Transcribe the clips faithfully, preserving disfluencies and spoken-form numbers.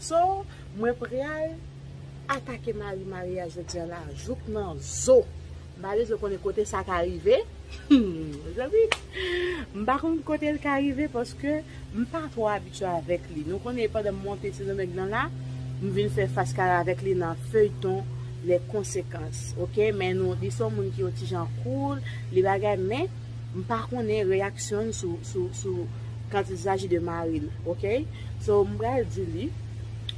So, mwen pral atake mari maryaj jodi a la jouk nan zo. M pa bezwen konnen kote sa ka rive. Hmm, mezanmi, m pa konn kote l ka rive paske m pa twò abitye avèk li. Nou konnen pandan m monte Sendomeng nan la, m vin fè fas kare avèk li nan feyton Les Conséquences, oke? Men nou, li se yon moun ki yon ti jan cool, li bagay, men m pa konnen reyaksyon l sou, sou, sou quand il s'agit de mari l, oke? So, m pral di li,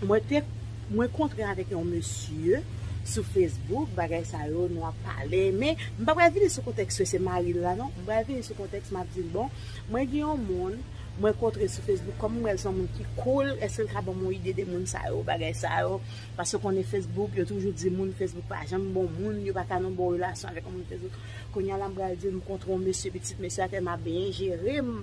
mwen te, mwen kontre avèk yon mesye sou Facebook, bagay sa yo, nou ap pale, men m pa pral vini sou kontèks ke se mari l la, non. M pral vini sou kontèks, m ap di l, bon, mwen gen yon moun, mwen kontre sou Facebook, kòm m wè l se yon moun ki cool, èske l ka ban m yon ide de moun sa yo, bagay sa yo? Paske konnen Facebook, yo toujou di moun Facebook pa janm bon moun, yo pa ka nan bon relasyon avèk yon moun Facebook. Kounye a la, m pral di, m kontre yon mesye, pitit mesye a tèlman ap byen jere m.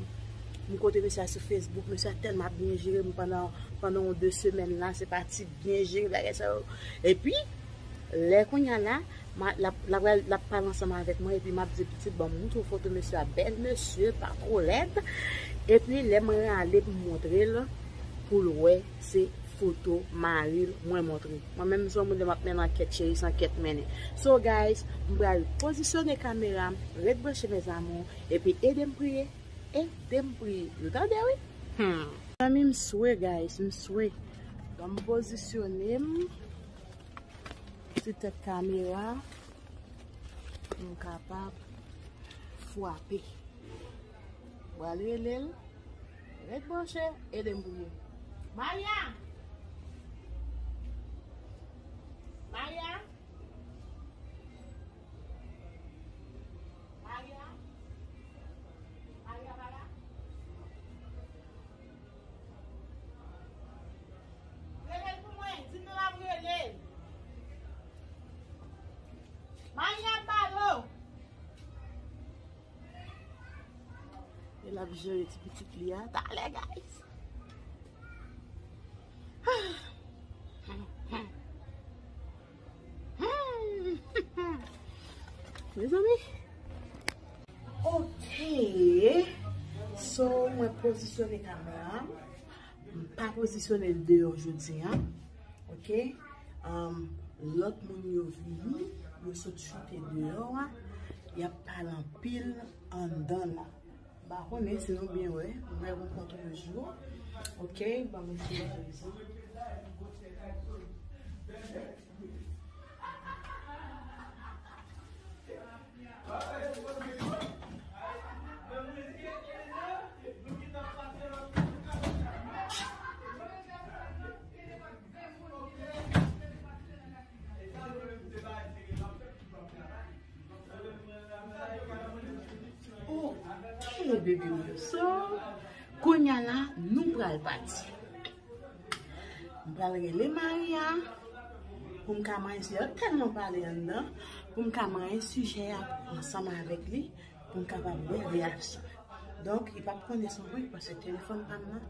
M kontre mesye a sou Facebook, mesye a tèlman ap byen jere m pandan, pandan yon de semèn la, se pa ti byen jere, bagay sa yo. Epi, lè kounye a la, m a, l ap, l ap, l ap pale ansanm avèk mwen, epi m ap di, pitit, ban m montre w foto mesye a, bèl mesye, pa twò lèd. Epi, lè mwen ale pou m montre l, pou l wè, se foto mari l mwen montre. Mwen menm, m se yon moun, lè m ap mennen ankèt, cheri, se ankèt mennen. So, guys, m pral pozisyone kamera m, ret branche, mes amours, epi ede m priye, ede m priye. Nou tande, wi? Hmm. Zanmi, m swe, guys, m swe. Ban m pozisyone m sou tèt kamera pou m kapab frape. Pral rele l. Ret branche, ede m priye. Maria! Maria! Maria? Maria pa la? Rele l pou mwen, di m non l ap rele. Maria, m pale w. E l ap jere ti pitit li a. Talè, guys. Mezanmi. Ok. So, mwen pozisyone kamera. M pa pozisyone l deyò jodi a. Ok. Um, lòt moun yo vini, yo sot choute deyò a. Y ap pale anpil anndan la. M pa konnen si nou byen wè. M wè yon kont yon jou. Ok. Ban m eseye jere sa. Ok, bebe m yo. So, kounye a la, nou pral pati. M pral rele Maria pou m ka manyen, yo tèlman pale anndan, pou m ka manyen sijè a ansanm avèk li, pou m kapab wè reyaksyon. Donk, li p ap konnen se mwen, paske telefòn pa m nan,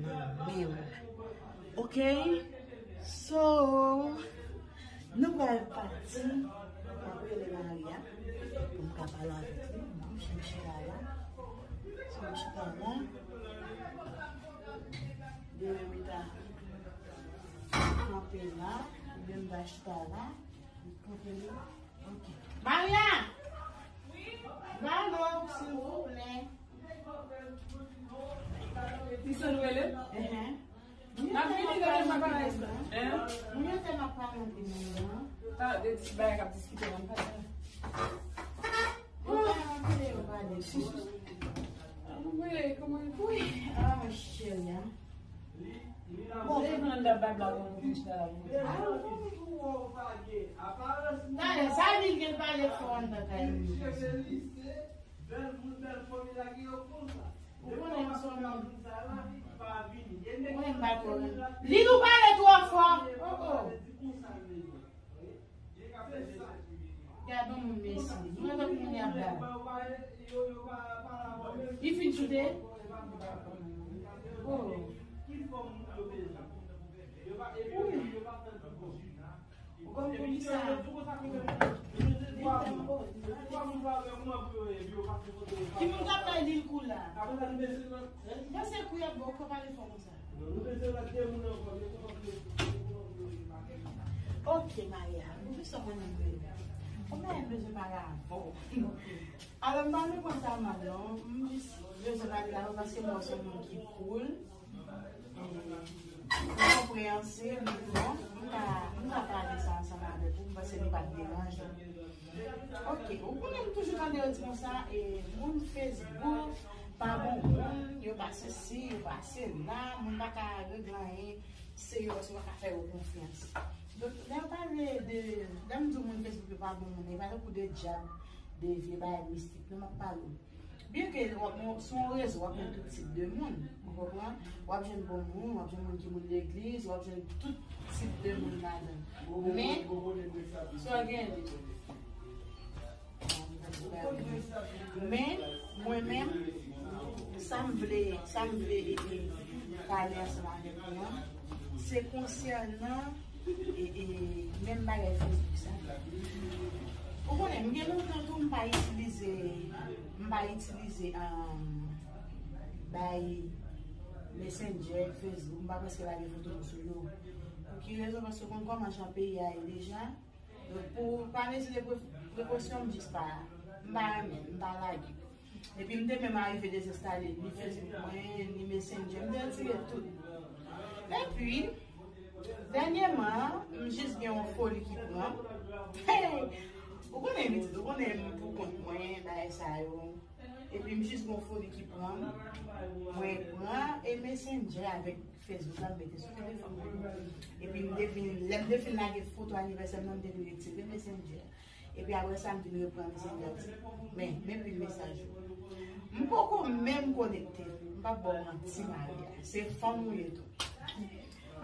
nan men m. Ok? So, nou pral pati, m ap rele Maria, pou m ka pale avèk li. Bon, m chita la. So, m chita la. Demen m ta kanpe la, oubyen m ta chita la, m kanpe la. Ok. Maria! Ba nou, silvouplè. Ti sè nou rele? Enhen. N ap vini, gade m pa ka rete. Hein? Mwen yo tèlman ap pale anpil nan yo, non? Ta, de ti bagay k ap diskite, mwen pa tande. Yo pa rantre, yo pa desann. Ah, mwen, kòman pou. Ah, cheri, hein? Bon. Lè nan bab la, bon, nou chita la, bon. Talè, sa vin gen pale fò anndan kay nou. Ou konnen m se yon moun. Ou konnen m pa twò renmen. Li nou pale twò fò. Oh, oh. Gad yon moun mesye. Mwen tankou moun y ap gade. Li fin choute? Oh. Wi. Ou konn poukisa? Ki moun k ap bay li l kou la? Mwen se kou y ap ba w, ou ka pale fò konsa. Maria, m jis wè konnen m bezwen. Kòm m bezwen pale avè w. Alò, m pa nan pwen sa mal, non. M jis bezwen pale avè w paske m wè w se yon moun ki cool. Konpreyanse, bon, m ka, m ka pale sa ansanm avèk ou, m panse li p ap deranje. Ok, ou konnen m toujou tande yo di konsa, e, moun Facebook pa bon moun, yo pa sesi, yo pa sela, moun pa ka regle anyen serye, ou pa ka fè yo konfyans. Donk, lè yo pale de, lè m di moun Facebook yo pa bon moun, e pa tankou de dyab, de vye bagay mistik, non, m ap pale w. Byen ke w ap, sou yon rezo, w ap jwenn tout tip de moun. Ou konprann? W ap jwenn bon moun, w ap jwenn moun ki moun legliz, w ap jwenn tout tip de moun ladan. Men, sa w gen? Men, mwen menm, sa m vle, sa m vle, e, e, pale ansanm avèk nou an, se konsènan E, e, menm bagay Facebook sa. Ou konnen, m gen lontan tou m pa itilize, m pa itilize, um, bay Messenger, Facebook, m pa prèske lage foto m sou yo. Pou ki rezon? Paske w konn kòman jan peyi a ye deja. Donk, pou, pa mezi de pre-, prekosyon, m jis pa, m pa renmen, m pa lage. Epi m te menm arive dezenstale ni Facebook mwen, ni Messenger, m te retire tout. Epi, dènyèman, m jis gen yon foli ki pran m. Hey! Ou konnen pitit, ou konnen m pou kont mwen, bagay sa yo. Epi m jis gen yon foli ki pran m. Mwen pran e Messenger avèk Facebook la, m mete sou telefòn mwen. Epi m te vin, lè m te fin lage foto anivèsè m nan, m te vin retire Messenger. Epi apre sa, m vin reprann Messenger ti. Men, men pil mesaj ou. M poko menm konekte. M p ap ba w manti, Maria. Se fanm ou ye tou.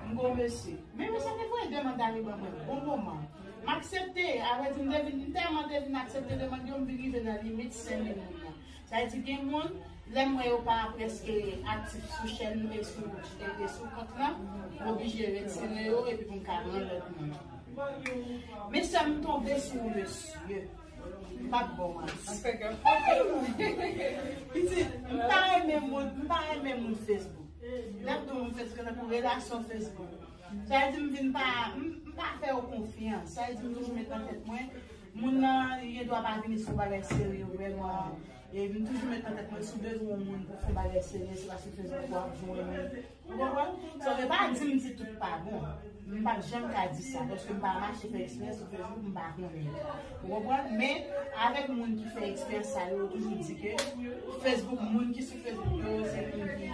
M gon mesye. Men mesye te voye demann dami ban mwen bon moman. M aksepte. Apre di, m te vin, m tèlman te vin aksepte demann yo, m vin rive nan limit senk mil moun nan. Sa vle di gen moun, lè m wè yo pa prèske aktif sou chèn nou e sou, e, e sou kont lan, m oblije retire yo epi pou m ka pran lòt moun. Mesye, m tonbe sou yon mesye. M p ap ba w manti. Pitit, m pa renmen moun, m pa renmen moun Facebook. Lè m di w moun Facebook, se tankou relasyon Facebook. Sa vle di m vin pa, m, m pa fè yo konfyans. Sa vle di m toujou met nan tèt mwen, moun nan, li gen dwa pa vini sou bagay serye vrèman. E m toujou met nan tèt mwen, si w bezwen yon moun pou fè yon bagay serye, se pa sou Facebook w ap jwenn li. Ou konprann? So, e pa di m di tout pa bon. M p ap janm ka di sa, paske m pa mache fè eksperyans sou Facebook, m pa konnen. Ou konprann? Men, avèk moun ki fè eksperyans sa yo, yo toujou di ke Facebook, moun ki sou Facebook yo, se moun ki,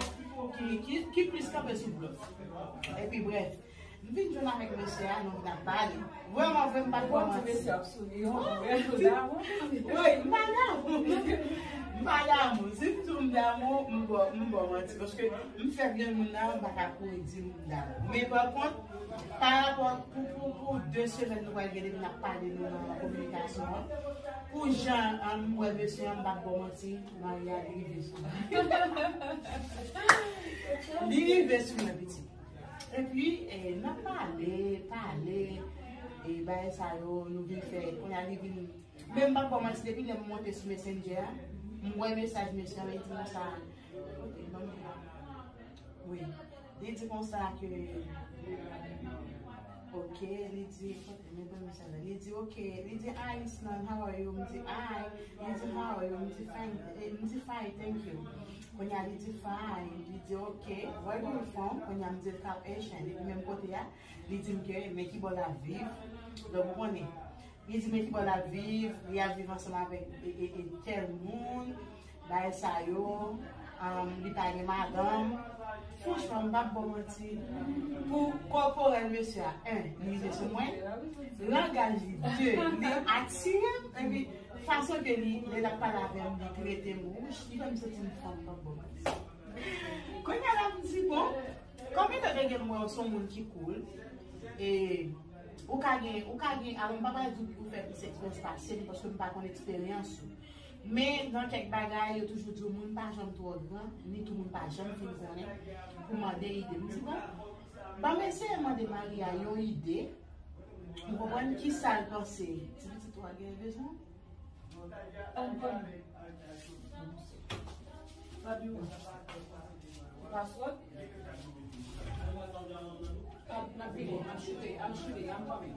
ki, ki, ki plis kanpe sou blòf. Epi, brèf, m vin jwenn avèk mesye a, nou vin ap pale. Vrèman vre, m pa t ba w manti. Mesye ap souri, wi, m pa damou. M pa damou. Si m di w m damou, m ba w, m ba w manti. Paske m fè grenn moun nan, m pa ka kouri di m damou. Men pa kont, pa rapò pou, pou, pou de semèn nou pral gen depi n ap pale nou nan kominikasyon an. Pou jan, an, m wè mesye an, m pa t ba w manti, Maria, li rive sou mwen. Li rive sou mwen, pitit. Epi, e, n ap pale, pale, e, bagay sa yo, nou vin fè, kounye a li vin, men m p ap ba w manti, depi lè m monte sou Messenger a, m wè mesaj mesye a, li di konsa, kote, ban m, wi, li di konsa ke, ok, li di, kote, men ban m mesaj la, li di, ok, li di, "Hi, Isnan, how are you?" M di, "Hi." Li di, "How are you?" M di, "Fine, eh, m di, fine, thank you." Kounye a li di, "Fine." Li di, "Ok, where do you from?" Kounye a m di l, "Cap Haitian." Epi menm kote a, li di m ke men kibò l ap viv. Donk, ou konnen, li di men kibò l ap viv, li ap viv ansanm avèk, e, e, e, tèl moun, bagay sa yo, um, li pa gen madanm. Franchman, m p ap ba w manti. Pou kòporèl mesye a, en, li rive sou mwen. Langaj li, de, li atire m. Epi, fason ke li, lè l ap pale avè m, li trete m wouch, li fè m santi m fanm, m p ap ba w manti. Kounye a la, m di, bon, kòm etan donne m wè w se yon moun ki cool, e ou ka gen, ou ka gen, alò, m pa pral di w pou fè plis eksperyans pase m, paske m pa konn eksperyans ou. Men, nan kèk bagay, yo toujou di w moun pa janm twò gran, ni tou moun pa janm fin konnen, pou mande ide. M di, bon, ban m eseye mande Maria yon ide, m konprann ki sa l panse. Ti pitit ou a gen rezon. Ann, ban m. Password? I'm, I'm, I'm shooting, I'm shooting, I'm coming.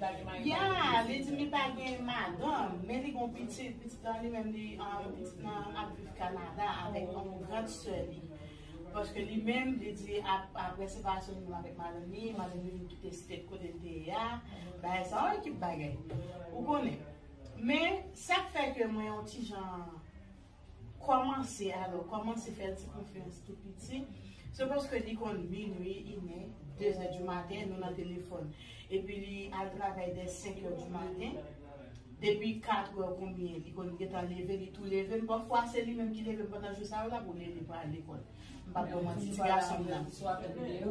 pa gen mari. Ya, li di m li pa gen madanm, men li gon pitit. Pitit lan li menm li, um, pitit lan ap viv Kanada avèk yon gran sè li. Paske li menm, li di ap-, apre separasyon li menm avèk madanm li, madanm li vin kite state kote l te ye a, bagay sa, yon ekip bagay. Ou konnen. Men, sa k fè ke mwen yon ti jan kòmanse, alò, kòmanse fè l ti konfyans tou piti, se paske li konn minwi, inè, dezè di maten, nou nan telefòn. Epi li al travay dè senk è di maten, depi kat è konbyen, li konn gentan leve, li tou leve m. Pafwa, se li menm ki leve m pandan jou sa yo la pou leve pou al lekòl. M p ap ba w manti, ti gason m nan.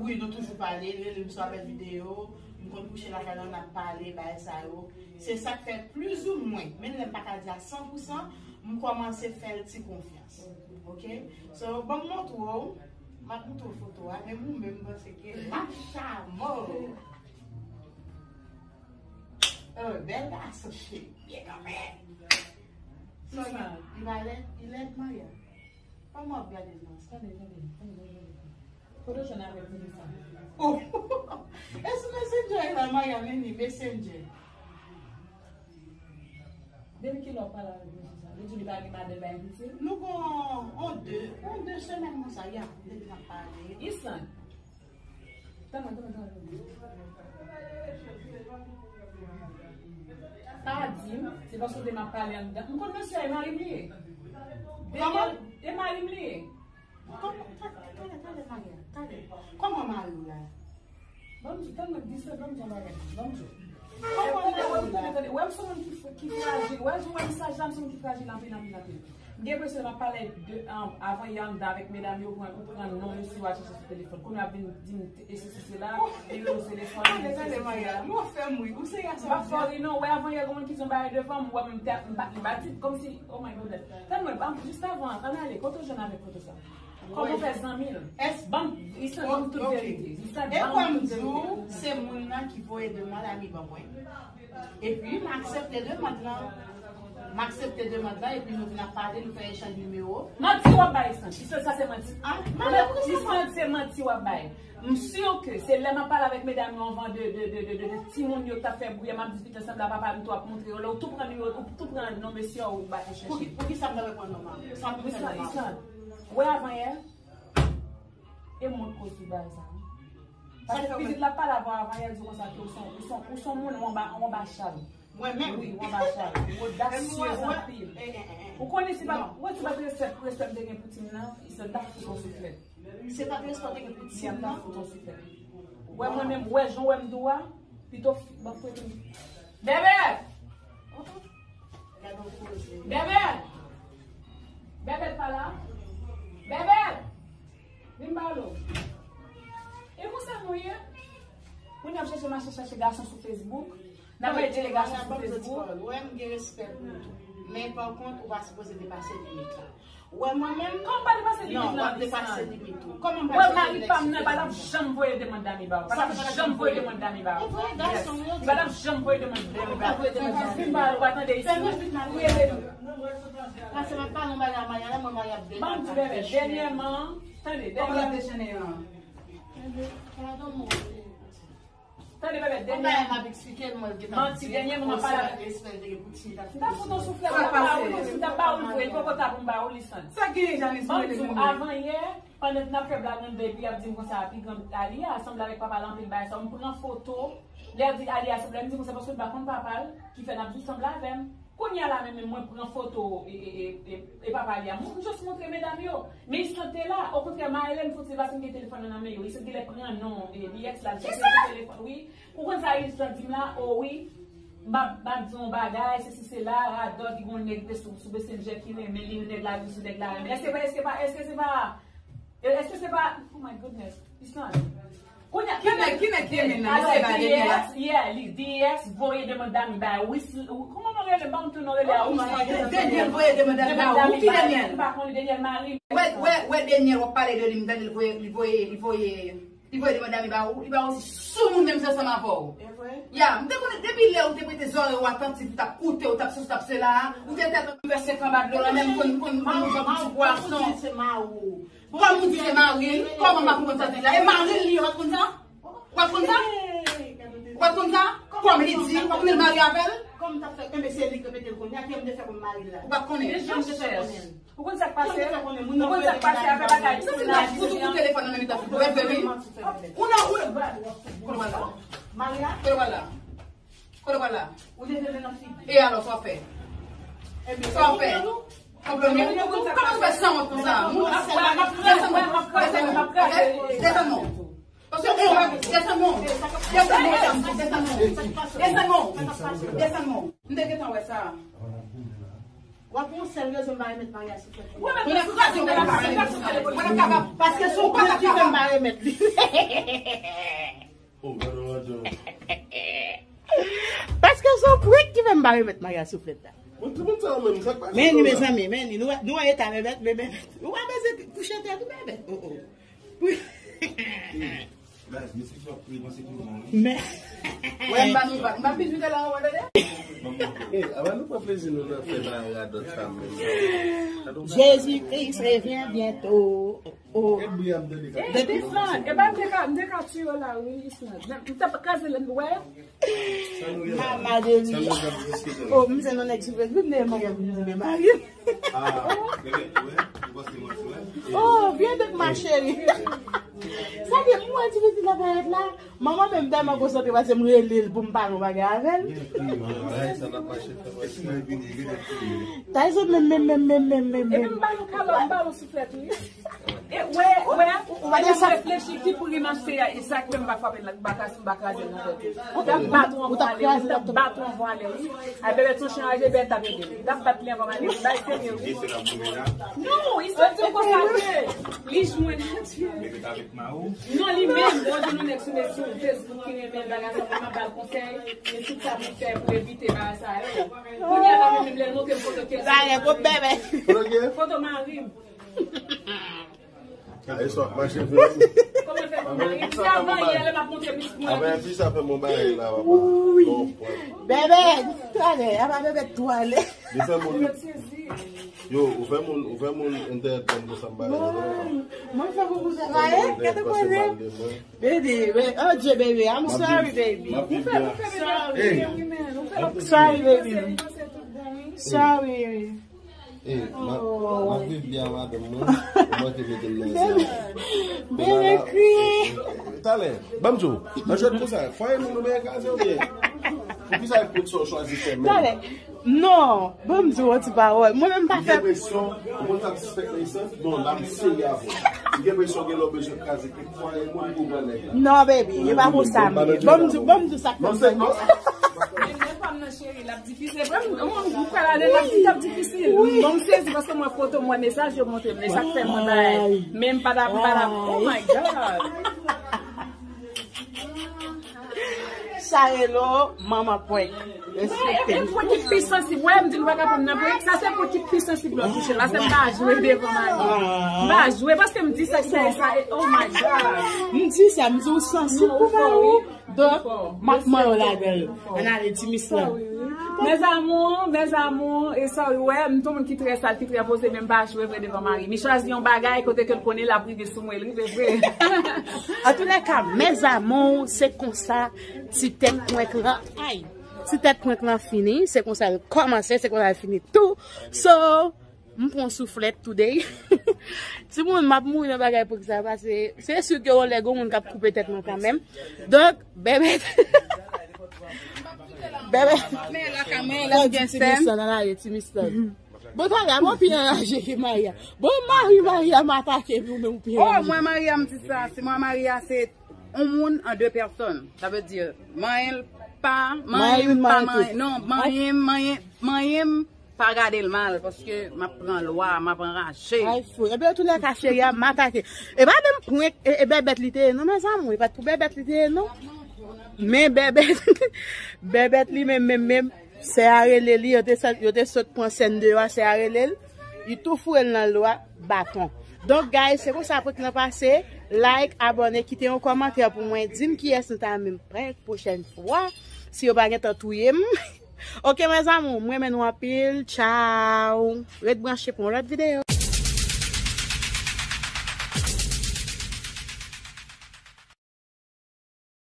Wi, nou toujou pale, li rele m sou apèl videyo, m konn kouche lakay la, n ap pale, bagay sa yo. Se sa k fè plizoumwen, menm lè m pa ka di a san pou san, m kòmanse fè l ti konfyans. Ok? So, ban m montre w, m ap montre w foto a, men ou menm panse ke m ap chamo. Oh, bèl gason, cheri. Byen kanmenm. So, li, li pa lèd, li lèd, Maria. Kòman w ap gade l nan sa? Tande, tande, tande, tande, tande. Kote w jwenn avèk moun sa? Oh! E sou Messenger la, Maria, vini, Messenger. Depi kilè w pale avèk mesye sa? Li di li pa gen madanm, pa gen pitit? Nou gon on de, on de semèn konsa, ya, depi n ap pale. Isan. Tann mwen, tann mwen, tann mwen. Pa di m, se paske w te m ap pale anndan. M konn mesye a, e mari m li ye. Kòman? E mari m li ye. Kòman? Talè, talè, talè, Maria, talè. Kòman mari w la? Ban m di, tann mwen, dis, ban m di yon bagay. Ban m di. Kòman mari w la? Tande, tande, tande. Wè, m se yon moun ki, ki frajil. Wè, jan w wè visaj la, m se yon moun ki frajil anpil, anpil, anpil. Gen presyon m ap pale de, um, avan yè anndan avèk medam yo, pran, ou pran non mesye yo al chèche sou telefòn. Kounye a ap vin di m e sesi sela, e yo se lefòn, e sesi sela. Mwen fè m ri. Ou se gason. M ap fè w ri non, wè avan yè gen moun ki di yon bagay devan m, wè m te, m pa, m pa di, kòmsi, oh my goodness. Tann mwen, ban m, jis avan, ann ale, kote w jwenn avèk foto sa? Kòman w fè zanmi l? Ban m, Isan, ban m tout verite. Isan, ban m tout verite. Se moun nan ki voye demann ami ban mwen. Epi, m aksepte demann lan. M aksepte demann lan, epi nou vin ap pale, nou fè echanj nimewo. Manti w ap bay, Isan. Isan, sa se manti. Ah, manti, se manti w ap bay. M si ke se lè m ap pale avèk medam yo anvan de, de, de, de, de, de timoun yo k t ap fè bri a, m ap diskite ansanm la, papa m tou ap montre yo. Lè w tou pran nimewo, ou tou pran non mesye a, ou ba chèche. Pou ki, pou ki sa m ta pran non mari? Sa m pran non mari? Isan, wè avan yè, e mwen k koz sou bagay sa. Paske pitit la pale avè w avan yè, di konsa ke ou son, ou son, ou son moun, ou anba, ou anba chal. Mwen menm? Wi, ou anba chal. Ou odasyez anpil. Ou konnen si pa, wè si pa t respè, respè m te gen pou timoun nan, Isan, m t ap fout yon souflèt. Se pa t respè w te gen pou timoun nan? M t ap fout yon souflèt. Wè mwen menm, wè jan w wè m dou a, pito ban m prete m. Bèbè! Bèbè! Bèbè pa la? Bèbè! Vin pale w. E konsa nou ye? Moun ap chèche mache chèche gason sou Facebook. N ap mete gason sou Facebook. Wè m gen respè pou ou tou. Men pa kont, ou pa sipoze depase limit la. Wè mwen menm? Kòman pa depase limit la? Non, w ap depase limit ou. Kòman m pa depase limit la? Wè mari pa m nan, pa t ap janm voye demann dami ba ou. Pa t ap janm voye demann dami ba ou. E vre, gason yo di. Pa t ap janm voye demann dami ba ou. Vin pale, ou pa tande isit. Ou rele nou. Pase m ap pale yon bagay a Maya la, mwen Maya ap demann. Ban m di bèbè, dènyèman, tande, dènyèman. Kòman l ap dechennen an? Tande, bèbè, dènyè. Manti, dènyè moman pale avèk. M t ap fout yon souflèt, m t ap ba ou li, m t ap ba ou l vre, li poko ta pou m ba ou li, Isan. Sa genyen, Janice? Ban m di w, avan yè, pandan n ap fè blag nan bèb, li ap di m konsa, pi gran Alia, sanble avèk papa l anpil bagay sa, m pran foto, lè di Alia, sanble, m di konsa, paske l pa konn papa l, ki fè l ap di w sanble avè m. Kounye a la menm, menm mwen pran foto e, e, e, e, e papa li a. M, m just montre medam yo. Men Isan te la. Okontrè, Maëlène fout se paske m gen telefòn nan nan men yo. Isan genlè pran non e, li ex la, l chèche sou telefòn. Wi. Ou konn sa Isan di m la? O wi. M ap, m ap di yon bagay, sesi sela, radòt, li gon nèg te sou, sou Messenger ki renmen li, nèg la di sou nèg la renmen. Èske pa, èske pa, èske se pa E, èske se pa, oh my goodness, Isan. Kounye a, ki nèg, ki nèg ki renmen nan? Alò, se pa D S, yeah, li, D S voye demann dami ba Wis, kòman nou rele, ban m tou non rele a, oh my goodness. Daniel voye demann dami ba ou, ki Daniel? M pa konnen Daniel mari. Wè, wè, wè Daniel w ap pale de li, m tande l voye, li voye, li voye, li voye demann dami ba ou, li ba ou se sou moun menm se ansanm avè w. E vre? Ya, m te konnen depi lè ou te prete zòrèy ou atantif, ou t ap koute, ou t ap sesi, ou t ap sela, ou te tèt anivèsè kanbad lo la, menm konn, konn, konn, konn ti pwason. Se mari w. Kòm ou di se mari l, kòman m pa konprann sa di la? E mari l li ye, w ap konn sa? W ap konn sa? W ap konn sa? Kòm li di, w ap konn l marye avè l? Kòm m t ap fè, enben se li k repete l kounye a, ki m te fè kòm mari l la? Ou p ap konnen. Ki m te fè konnen? Ou konn sa k pase? Ou konn sa k pase avè bagay? Sa se nan fout ou telefòn nan men mitan figi w, e vre wi. Ou nan, ou nan. Kote w al la? Mari a? Kote w al la? Kote w al la? Ou leve men nan figi. E alò, sa w fè? Sa w fè? Kòman w fè sanwont konsa? Desann non. Desann non. Desann non. Paske, e, desann non. Desann non, desann non. Desann non. Desann non. M te gentan wè sa. W ap yon sèl rezon m pa remèt Maria sou fèt. Ou ap kraze yon bagay. Paske se yon pwent ki fè m pa remèt li. Oh, gade yon radyo. Paske se yon prank ki fè m pa remèt Maria souflèt la. Bon, tout moun sa menm, sa k pase? Men li, mezanmi, men li, nou wè, nou wè eta bèbèt, bèbèt. Ou pa bezwen kouche atè tou, bèbèt. Oh, oh. Guys, mesye, w ap priye panse pou mwen, wi. Men. Wè, m pa nou pa, m pa vin jwenn la, w ap tande? Eh, avan nou pran plezi nou nan fè bagay radòt sa menm. Jésus-Christ revient bientôt. Oh. E bri a m tande ka. Eh, Isan, e pa m te ka, m te ka tiye w la, wi, Isan. M t ap kraze lè m wè. Mama de li. Oh, m se nan nèg sou Facebook, men mwen gen pou m di men mari. Ah, bebe, ou wè? Ou panse mwen, ou wè? Oh, bien de ma chérie. Sa gen mwen ti pitit la parèt la. Manman menm tèlman konsantre pase m rele l pou m pale yon bagay avè l. Tyson menm, menm, menm, menm, menm, menm, menm. Epi m ba nou kalòt, m ba nou souflèt, wi. E, wè, wè, ou pa lè m reflechi ki pri m achte a, e sa k fè m pa frape l, m pa kraze, m pa kraze l nan tèt ou. Dap bat ou anvan ale, wi, dap bat ou anvan ale, wi. Ay, bebe, ton chen raje, bebe, tap ede. Dap bat li anvan m ale, wi, bay serye, wi. Non, istwa di konsa vre. Li jwenn, Bondye. Non, li menm, bon, gen yon nèg sou, sou Facebook ki renmen bagay sa, m ap ba l konsèy, men tout sa pou fè pou evite bagay sa yo. Kounye a la, menm lè l montre m foto kè sa. Talè, bon, bebe. Foto kè? Foto mari m. A, e sa, mache vre. Kòman fè pou mari m? Se avan yè, lè m ap montre m. Avè, fi sa fè m yon bagay la, papa. Wi. Bon, bon. Bebe, talè, apa bebe twale. Li fè moun. Yo, ou fè moun, ou fè moun entèt konn pou sa m bagay la. Mwen fè pou sa bagay, kèt ou koze. Baby, baby, oh, Dieu, baby, I'm sorry, baby. Sorry, baby. Sorry, baby. Eh, ma, ma viv byen madanm mwen. Ou manke mete m nan sa. Bebe kriye. Talè, ban m di w, nan jwèt konsa, fwaye moun ou byen kraze ou byen? Poukisa e pot sa w chwazi fè menm? Talè, non, ban m di w yon ti pawòl. Mwen menm pa fè. Ou gen presyon, ou konn sa k sispèk nan isan? Non, la m serye avè w. Ou gen presyon, gen lè w bezwen kraze kèk fwaye moun pou w pran nèg la. Non, baby, e pa konsa m ye. Ban m di, ban m di sa k fè m fè. Cheri, l ap difisil. Vre, m, m, m pral ale, l ap, l ap difisil. Bon, m sezi paske m wè foto, m wè mesaj yo montre m. E sa k fè mwen bay. Men m pa t ap, m pa t ap. Oh my God. Sa rele w manman prank. Respekte. E, e prank ki pi sansib. Wè, m di nou pa ka pran nan prank. Sa se prank ki pi sansib lè w touche. La, se m pa jwe devan mari. M pa jwe paske m di sa, sa, sa. E, oh my God. M di sa, m di w sansib pou mari w. Donk, m ap manyen w ladan l. Ann ale, ti mis lan. Mes amours, mes amours, e sa w wè, m tou moun ki trè sal, ki trè poze, men m pa jwe vre devan mari. Mi chwazi yon bagay kote ke l konnen l ap rive sou mwen, l rive vre. Antoulèka, mes amours, se konsa ti tèt prank lan, ay, ti tèt prank lan fini, se konsa l kòmanse, se konsa l fini tou. So, M pran souflèt today. Timoun, m ap mouri nan bagay prank sa, paske se si ke yon lè gon moun k ap koupe tèt mwen kanmenm. Donk, bèbè. Bèbè. Ti mis lan, nan lari, ti mis lan. Bon, talè, mwen pi anraje ke Maria. Bon, mari Maria m atake, epi ou menm ou pi anraje. Oh, mwen Maria m di sa, si mwen Maria se yon moun an de pèsòn. Sa vle di, manyen l pa, manyen m pa, manyen, non, manyen m, manyen, manyen m pa gade l mal, paske m ap pran lwa, m ap anraje. Ay, fou. Ebyen, antoulèka, cheri a, m atake. E pa menm prank, e, e bèbèt li te ye, non, mes amours, e pa t pou bèbèt li te ye, non. Men bèbèt, bèbèt li menm, menm, menm, sè a rele li, yo te sot, yo te sot pran sèn deyò a, sè a rele l, li tou foure l nan lwa, baton. Donk, guys, se konsa prank lan pase. Like, abòne, kite yon kòmantè pou mwen, di m kiyès nou ta renmen m prank pwochèn fwa. Si yo pa gentan touye m. Ok, mes amours, m renmen nou anpil. Tchao. Ret branche pou yon lòt videyo.